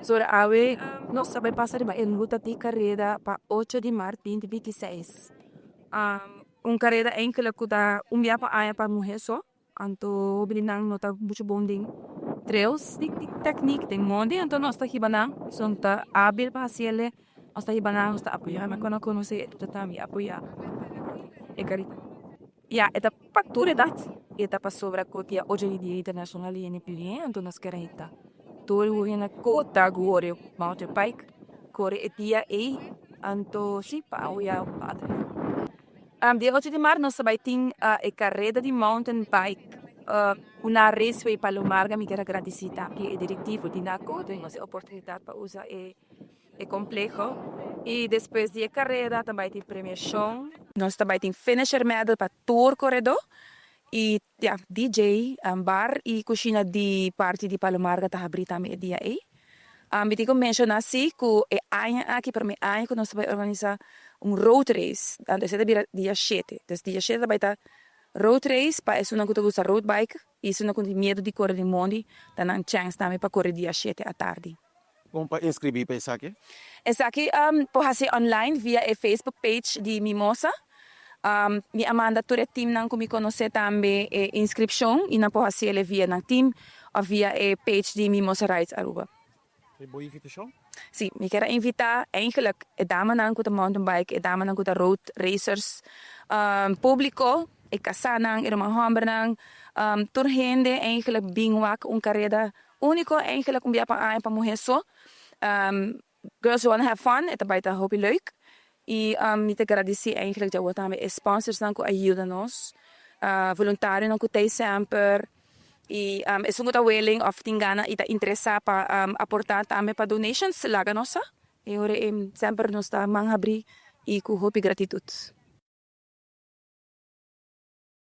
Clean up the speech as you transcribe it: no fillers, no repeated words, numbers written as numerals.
Sobre awe nos ta bai pasa riba e ruta di kareda pa ocho di mart binti 26. Un kareda enkele ku ta un bia pa aña pa muhé so. Anto hobennan no ta muchu bon den trails di teknik den mondi, anto nos ta hiba nan, esun ta abil pa hasiel, nos ta hiba nan, nos ta apoyá nan, ku nan konosé e ta tambe apoyá e kareda. Ya, e ta pa tur edat, e ta pasobra ku dia ocho di dia internashonal di hende pidie, anto nos kere hita tur hende ku ta kore mountain bike kore e dia ei, anto si pa apoyá otro. Dia ocho di mart nos ta bai tin e kareda di mountain bike una Raceway Palomarga. Mi kier a gradisí tambe e direktivo di NACO den nos e oportunidat pa usa e kompleho i despues di e kareda ta bai tin premiashon. Nos ta bai tin finisher medal pa tur koredó i ya DJ, bar i kushina di parti di Palomarga ta habrí tambe e dia ei. Mi tin ku menshoná si ku e aña aki promé aña ku nos ta bai organisá un road race, anto esei ta bira dia shete. Dus dia shete ta bai ta road race pa esunnan ku ta gusta road bike i esunnan ku tin miedu di kore den mondi ta nan chèns tambe pa kore dia shete atardi. Kon pa inskribí pa esaki? Esaki por hasi online via e Facebook page di Mimosa. Mi a manda tur e teamnan ku mi konosé tambe e inskripshon i nan por hasi el via nan team òf via e page di Mimosa Rides Aruba. E bo invitashon? Sí, mi kier a invitá eigenlijk e damanan ku ta mountain bike, e damanan ku ta road racers, públiko, e kasánan, e ruman hòmbernan, tur hende eigenlijk bin wak un kareda úniko eigenlijk un bia pa aña pa muhé so. Girls who wanna have fun, e ta bai ta hopi leuk. I mi ta gradisí eigenlijk djawe tambe e sponsorsnan ku a yuda nos, voluntarionan ku t'ei semper i esun ku ta willing òf tin gana i ta interesá pa aportá tambe pa donations, laga nos sa. E ora ei semper nos ta man habrí i ku hopi gratitut.